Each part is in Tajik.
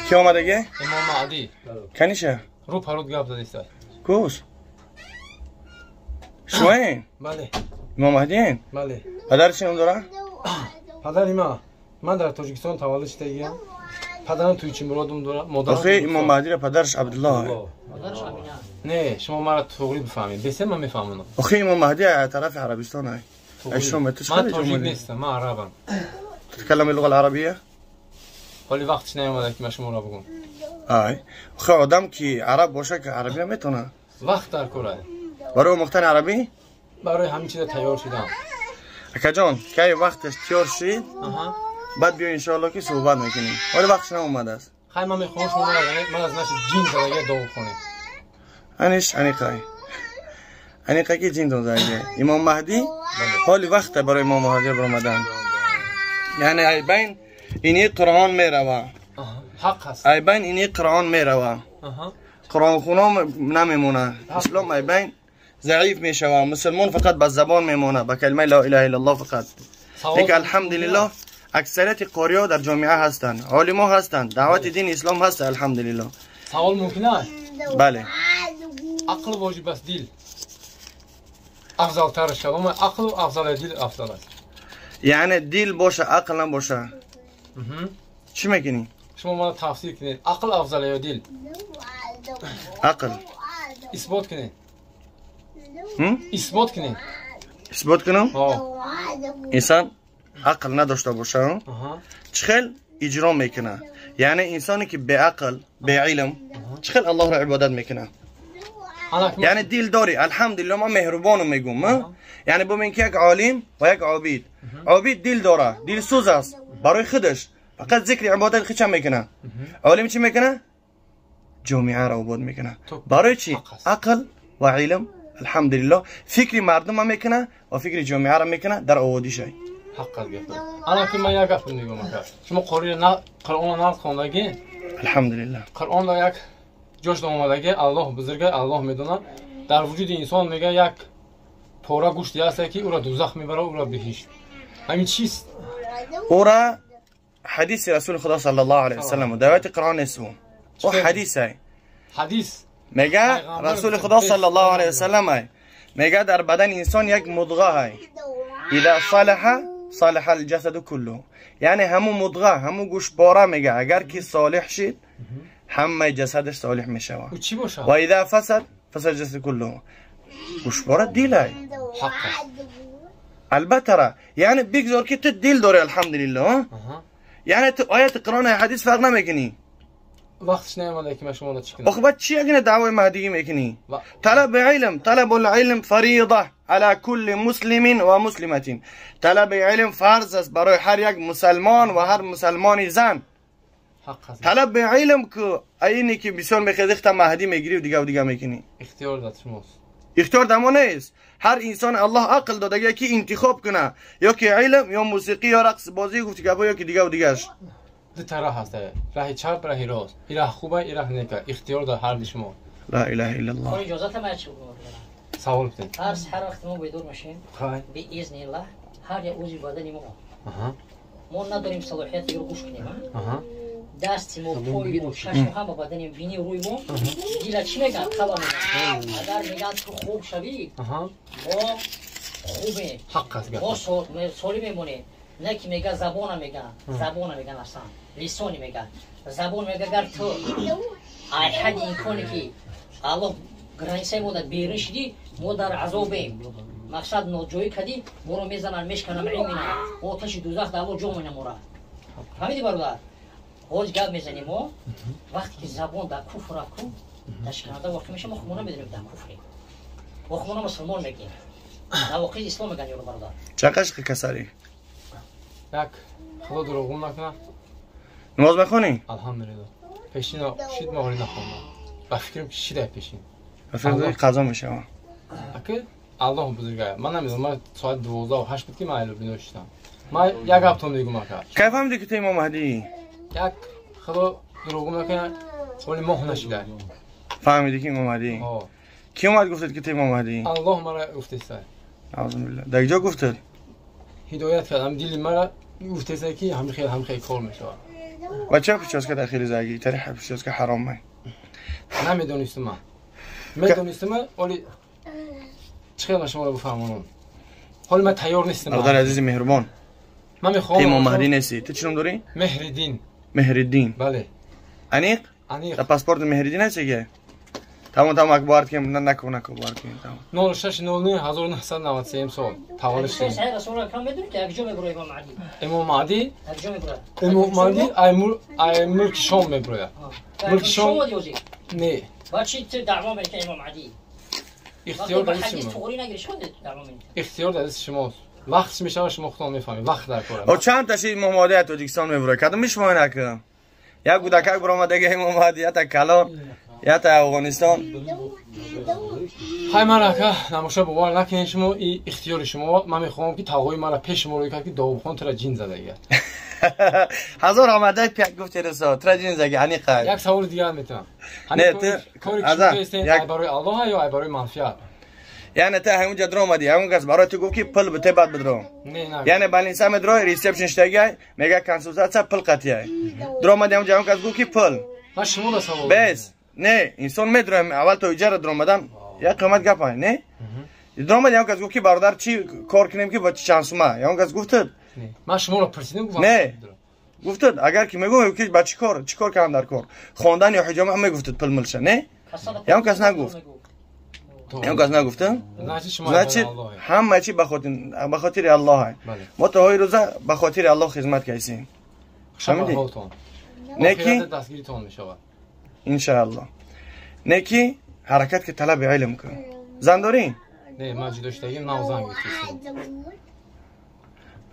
Ки омадаги? Имом Маҳдӣ. Каниша? Рӯ паруд гап задиста. Куш? Шумоен? Бале. Имом Маҳдиен? Бале. Падар чӣ ном дора? Падари ман дар Тоҷикистон таваллуд шудагиам. Падарам Туйчимуродум дора, модарам. Охи Имом Маҳдиро падараш Абдуллоҳ. Не, шумо маро туғри бифаҳмед. Бесе ман мефаҳмонам. Охи Имом Маҳди аз тарафи Арабистон ай. Ман тоҷик нестам, ман арабам. تتكلم اللغة العربية؟ ҳоли вақтиш наомада ки ман шуморо бигӯм. Ай. Охи одам ки араб боша ки арабия метона. Вақт дар кор ай. Барои омӯхтани арабӣ? Барои ҳамин чиза тайёр шудам. Акаҷон, кай вақташ тайёр шид, баъд биё иншоалло ки суҳбат мекунем. Ҳоли вақташ наомадааст. Хай ман мехоҳам шумо ман аз наши ҷин задаги догу хонем. Аниш аниқай. Аниқа ки ҷин задаги. Имом Маҳдӣ ҳоли вақта барои Имом Маҳдӣ баромадан. Яъне ай байн ини Қуръон мерава. Ҳақ аст. Ай байн ини Қуръон мерава. Қуръонхуно намемона. Ислом ай байн заиф мешава. Мусулмон фақат ба забон мемона, ба калимаи ла илаҳа иллаллоҳ фақат. Лекин алҳамдулиллоҳ аксарияти қориҳо дар ҷомеа ҳастанд, олимо ҳастанд, даъвати дини ислом ҳаст, алҳамдулиллоҳ. Савол мумкин аст? Бале. Ақл воҷиб аст, дил афзалтар шавад. Ақл афзал, дил афзал аст. Яъне дил боша, ақл набоша. Чӣ мекунӣ? Шумо мана тафсир кунед. Ақл афзал ё дил? Ақл. Исбот кунед. Исбот кунед. Исбот кунам? Инсон ақл надошта боша, чӣ хел иҷро мекунад? Яъне инсоне ки беақл, беилм, чӣ хел Аллоҳро ибодат мекунад? Яъне дил дорӣ, алҳамдулиллоҳ, ман меҳрубонам мегӯм. Яъне бубин ки як олим ва як обид. Обид дил дора, дилсӯз аст барои худаш, фақат зикри ибодат худша мекунад. Олим чӣ мекунад? Ҷомеаро обод мекунад. Барои чӣ? Ақл ва илм, алҳамдулиллоҳ, фикри мардумро мекунад ва фикри ҷомеаро мекунад дар оводишай. Ҳақ аст гап. Ана ки ман як гап мегӯям ака. Шумо Қуръонро нағз хондагӣ? Алҳамдулиллоҳ. Қуръонро як ҷош омадаги, Аллоҳ бузурга, Аллоҳ медонад, дар вуҷуди инсон мега як пора гӯшти ҳаста ки ӯро дӯзах мебарад, ӯро биҳишт. Ҳамин чист? Ӯра ҳадиси расули худо саллаллоҳу алайҳи васаллам, даъвати Қуръон нест ӯ. Ӯ ҳадис ай. Ҳадис. Мега расули худо саллаллоҳу алайҳи васаллам ай. Мега дар бадани инсон як мудға ай. Иза салаҳа салаҳа алҷасаду куллу. Яъне ҳамун мудға, ҳамун гӯштпора мега агар ки солиҳ шид, ҳамаи ҷасадаш солиҳ мешавад. Чӣ бошад? Ва иза фасад фасад ҷасаду куллу. Гӯштпора дил ай. Ҳақ аст. Албатта ра. Яъне бигзор ки ту дил дорӣ, алҳамдулиллоҳ. Яъне ту ояти Қуръон ҳадис фарқ намекунӣ. Вақтиш наомада ки ман шуморо чӣ кунам. Охи баъд чӣ ягина даъвои маҳдигӣ мекунӣ? Талаби илм, талабу лилм фарида ала кулли муслимин ва муслиматин. Талаби илм фарз аст барои ҳар як мусалмон ва ҳар мусалмони зан. Талаби илм ку айне ки бисёр мехезӣ хта маҳдӣ мегирӣ ва дигаву дига мекунӣ. Ихтиёр дар шумост. Ихтиёр дар мо нест. Ҳар инсон Аллоҳ ақл додагия ки интихоб куна, ё ки илм, ё мусиқӣ, ё рақсбозӣ, гуфти гапҳо, ё ки дигаву дигаш. Ду та раҳ ҳаст, раҳи чап, раҳи рост. Ин раҳ хуба, ин раҳ нека. Ихтиёр дар ҳарди шумо. Ла илаҳа иллаллоҳ. Иҷозата ман чӣ бигӯям? Савол кунед. Ҳар саҳар вақте мо бедор мешем, биизниллаҳ, ҳар як узви бадани мо, мо надорем салоҳияти ёро гӯш кунем. Дасти мо, пои мо, чашм, ҳама бадани бини рӯи мо, дила чӣ мегӯяд? Қалба мегӯяд. Агар мегӯяд ту хуб шавӣ, мо хубем, мо солим мемонем. Не ки мега забона мега, забона мега нафсан, лисони мега. Забон мега агар ту ай ҳадди имконе ки Аллоҳ границаи мо дар берун шидӣ, мо дар азобем. Мақсад ноҷоӣ кардӣ, моро мезананд, мешкананд, меминанд. Мо оташи дӯзах дар Аллоҳ ҷо монем мора. Фаҳмидӣ бародар? Ҳоз гап мезанем мо, вақте ки забон дар куфр рафт ку, дар шиканада воқеъ мешавад, мо худмон намедонем дар куфрем. Мо худмона мусулмон мегӯем. Дар воқеъ ислом мегӯянд ёро бародар. Чанд қашқи касалӣ? Як худо дурӯғум накунад. Намоз мехонӣ? Алҳамдулиллоҳ. Пешина шид моҳри нахондам. Ба фикрам ки шидай пешин. Ба фикрам қазо мешавам. Аки Аллоҳ бузургая. Ман намедонам, ман соат 12:08 буд ки ман айло бино шидам. Ман як гаптон мегӯм ака. Кай фаҳмидӣ ки ту имом Маҳдӣ? Як худо дурӯғум накунад, ҳоли моҳ нашидай. Фаҳмидӣ ки имом Маҳдӣ? Ки омад гуфтед ки ту имом Маҳдӣ? Аллоҳ мара гуфтеста. Наъузу биллаҳ. Дар ҷо гуфтед? Ҳидоят кардам, дили мара гуфтеста ки ҳамин хел кор мешавад. و چرا прическа داخلی زاگی تری прическа حرامه نمیدونستم من میدونستم ولی چه شما رو بفهمونم حالا من تیار نیستم برادر عزیز مهربان من میخوام امام مهدی نیستی تو چی نام داری مهردین مهردین بله انیق انیق پاسپورت مهردین هست دیگه تمام تمام اکبر که نه نکو نکو بار که تمام 06 09 1993 سال تولد شدم صحیح رسول الله کم میدونی که اگجا میبره امام مهدی امام مهدی اگجا میبره امام مهدی ای ملک شام میبره ملک شام نه با چی تو دعوا میکنی امام مهدی اختیار در دست شما اختیار در دست شماست وقت میشه شما خودتون میفهمید وقت در کاره او چند تا شی امام مهدی تاجیکستان میبره کدوم میشما نکنم یک گودکک برآمده امام مهدی تا کلان یا تا افغانستان های من اکا نموشه باور نکنید شما این اختیار شما من میخوام که تاقوی مرا پیش شما رو کرد که داوود ترا جین زده گرد هزار آمده پیک گفت رسا ترا جین زده یعنی یک سوال دیگه میتونم نه تو کاری که ای برای الله یا ای برای منفعت یعنی تا همونجا در اومدی همون کس برای تو گفت که پل بته بعد بدرو نه نه یعنی بالنسا مدرو ریسپشن شتگی میگه کنسولتاسیا پل قطیه در اومدی همونجا همون کس گفت که پل من شما را سوال بس نه انسان میدرم اول تو اجاره در اومدن یا قیمت گپ نه در اومدی همون کس گفت که برادر چی کار کنیم که با چند سومه همون کس گفت نه من شما را پرسیدم گفتم نه گفت اگر که میگم که با چیکار چیکار کنم در کار خواندن یا حجامه هم میگفت پل ملشه نه همون کس نگفت همون کس نگفته значит همه چی به خاطر الله ما تا های روزه به خاطر الله خدمت کردیم فهمیدی نه که دستگیریتون میشود انشاءالله نه که حرکت که طلب علم کن زن داری؟ نه من جدا شدگیم نو زن گرفتم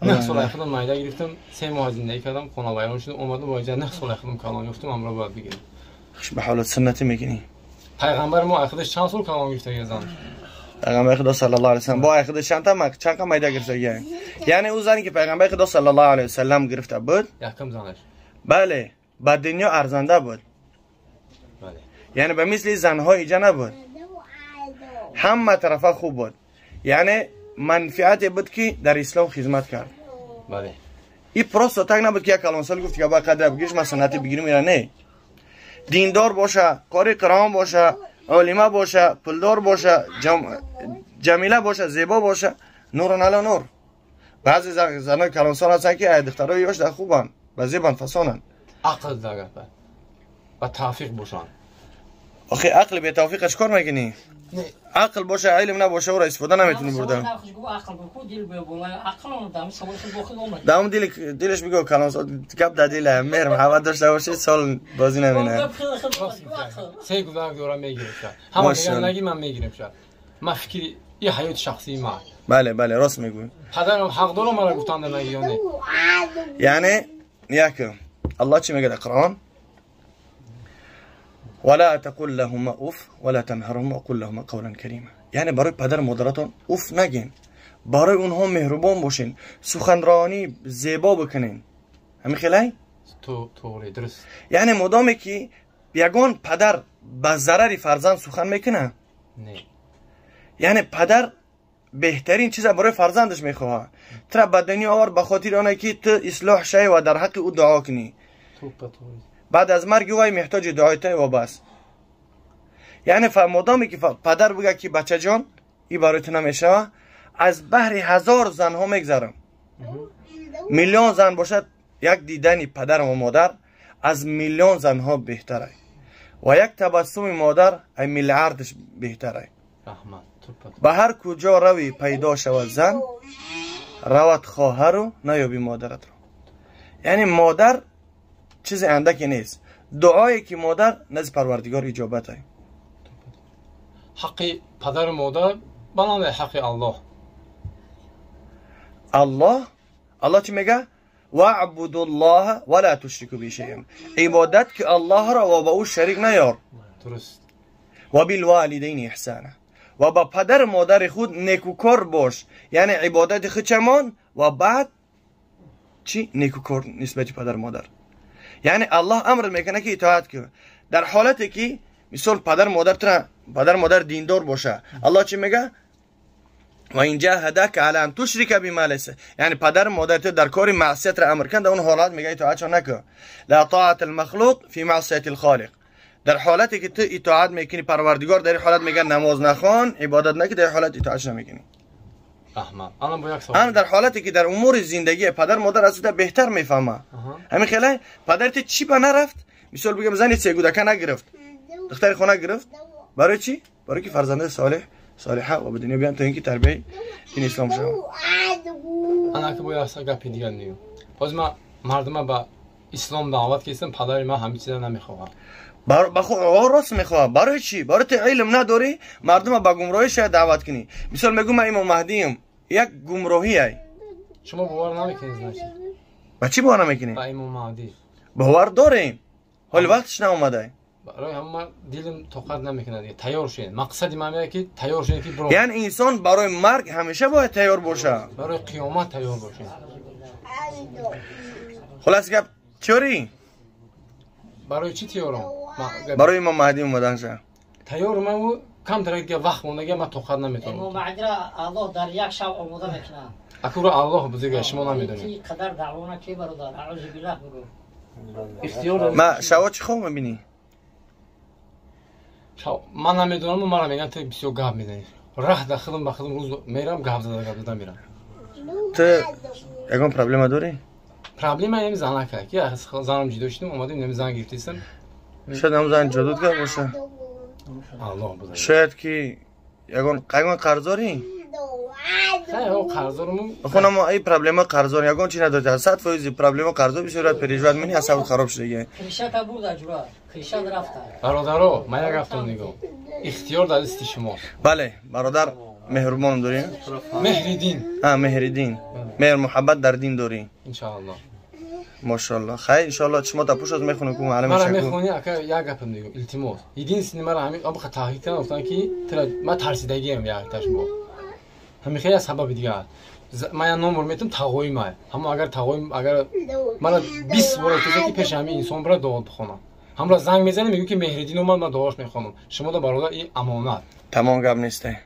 9 سال خودم مایده گرفتم 3 ماه زندگی کردم خونه ویران شد اومدم با اینجا 9 سال خودم کلان گرفتم امرا باید بگیرم خوش به حالت سنتی میگینی پیغمبر ما خودش چند سال کلان گرفته زن پیغمبر خدا صلی الله علیه و سلم با خودش چند تا چند مایده گرفته یعنی او زنی که پیغمبر خدا صلی الله علیه و سلم گرفته بود یکم زنش بله با دنیا ارزنده بود یعنی به مثل زنهای اینجا نبود همه طرفه خوب بود یعنی منفعت بود که در اسلام خدمت کرد بله این پروسه تک نبود که یک کلانسال گفت که با قدر بگیرش من سنتی بگیرم یا نه دیندار باشه قاری قرآن باشه عالمه باشه پولدار باشه جمیله باشه زیبا باشه نور علی نور بعضی زنای کلانسال هستن که دخترای یاش در خوبن و زیبان فسانن عقل در و توفیق باشن آخه عقل به توفیق چیکار میکنی؟ عقل باشه علم نباشه او را استفاده نمیتونی برده. دام دلش بگو کلام گپ در دل مهر محبت داشته باشه سال بازی نمینه. سه گذار دورم میگیرم شد. همه میگن نگی من میگیرم شد. من فکر این حیات شخصی من. بله بله راست میگوی. پدرم حق دارم مرا گفتن نگی یا نه. یعنی یک الله چی میگه در قرآن؟ ولا تقل لهما اف ولا تنهرهما وقل لهما قولا كريما. یعنی برای پدر مادرتون اف نگین، برای اونها مهربان باشین، سخنرانی زیبا بکنین. همین خیلی؟ تو درست. یعنی مدامی که یگان پدر به ضرر فرزند سخن میکنه؟ نه. یعنی پدر بهترین چیز برای فرزندش میخواه. ترا به دنیا آور به خاطر آنه که تو اصلاح شی و در حق او دعا کنی. بعد از مرگ وای محتاج دعای تو و بس. یعنی مادامی که پدر بگه که بچه جان این برای تو نمیشه، از بحر هزار زنها میگذرم. میلیون زن باشد یک دیدن پدر و مادر از میلیون زنها بهتره و یک تبسم مادر از میلیاردش بهتره. به هر کجا روی پیدا شود زن، روت خواهر و نیابی مادرت رو. یعنی مادر چیز اندکی نیست. دعایی که مادر نزد پروردگار اجابت های. حق پدر و مادر بلند حق الله. الله الله چی میگه؟ واعبدوا الله ولا تشركوا به شيئا. عبادت که الله را و با او شریک نیار. درست. و بالوالدین احسانا. و با پدر مادر خود نیکوکار باش. یعنی عبادت خود چمان و بعد چی؟ نیکوکار نسبت پدر مادر. یعنی الله امر میکنه که اطاعت کن. در حالتی که مثال پدر مادر تر پدر مادر دیندار باشه، الله چی میگه؟ و این جاهدک علی ان تشرک بما ليس، یعنی پدر مادر تو در کار معصیت را امر کن، در اون حالت میگه اطاعتش نکن. لا طاعت المخلوق فی معصیت الخالق. در حالتی که تو اطاعت میکنی پروردگار، در این حالت میگه نماز نخوان، عبادت نکن، در حالت اطاعتش نمیکنی. اما در حالتی که در امور زندگی پدر مادر از تو بهتر میفهمه. همین خیلی پدرت چی به نرفت؟ مثال بگم زنی سه کودک نگرفت، دختر خونه گرفت، برای چی؟ برای که فرزند صالح صالحه و به دنیا بیان تا اینکه تربیه دین اسلام شود. انا که باید اصلا گپی دیگر نیو. باز ما مردم به اسلام دعوت کردم، پدر ما همه چیز نمیخواد. با راست میخواد. برای چی؟ برای تو علم نداری، مردم به گمراهی شاید دعوت کنی. مثال میگم من امام مهدیم، یک گمراهی ای. شما باور نمیکنید نه؟ با چی باور نمیکنی؟ با امام مهدی. باور داریم. حال وقتش نامده. برای هم دلم طاقت نمیکنه دیگه. تیار شین. مقصد من اینه که تیار شین که برو. یعنی انسان برای مرگ همیشه باید تیار باشه. برای قیامت تیار باشه. خلاص گپ تیوری؟ برای چی تیارم؟ برای امام مهدی اومدن شه. تیار من و کم تر دیگه وقت مونده، من طاقت نمیتونم. امام مهدی را الله در یک شب آماده میکنه. اکو الله بزرگه شما نمیدونید. قدر دعوانا کی برادر اعوذ بالله بگو. اختیار ما شوا چی خواب میبینی؟ من نمیدونم، مرا میگن تو بسیار گپ میزنی. راه در خودم به خودم روز میرم گپ زده میرم. تو یگان پرابلم داری؟ پرابلم یعنی زنک که از زنم جدا شدیم اومدیم نمی زن گرفتیم. شاید هم زن جدا کرد باشه. الله بزرگ. شاید که یگان قرضداری؟ نه او قرضدارمو. خونه ما ای پرابلم قرضدار یگان چی نداره. 100% پرابلم قرضدار بسیار پریشان منی اعصاب خراب شده دیگه. کریشا تا بود اجرا. کریشا رفت. برادرو من یک هفته نگو. اختیار در دست شما. بله برادر مهربان داریم. مهریدین. مهریدین. مهر محبت در دین داری. ان شاء الله. ماشاءالله. خیر ان شاء الله شما تا پوش از میخونه کو معلم شکو. من میخونی اگه یک گپم دیگه التماس. единственный مرا همین اب خطا کردن گفتن که من ترسیدگیم یک تاش با. همین خیلی سبب دیگه. من نمبر میتم تاغوی ما. اما اگر تاغوی اگر من 20 بار تو که پیش همین انسان برا دعا بخونم. همراه زنگ میزنه میگه که مهریدین اومد من دعاش میخونم. شما دا برادر این امانت. تمام گپ نیسته.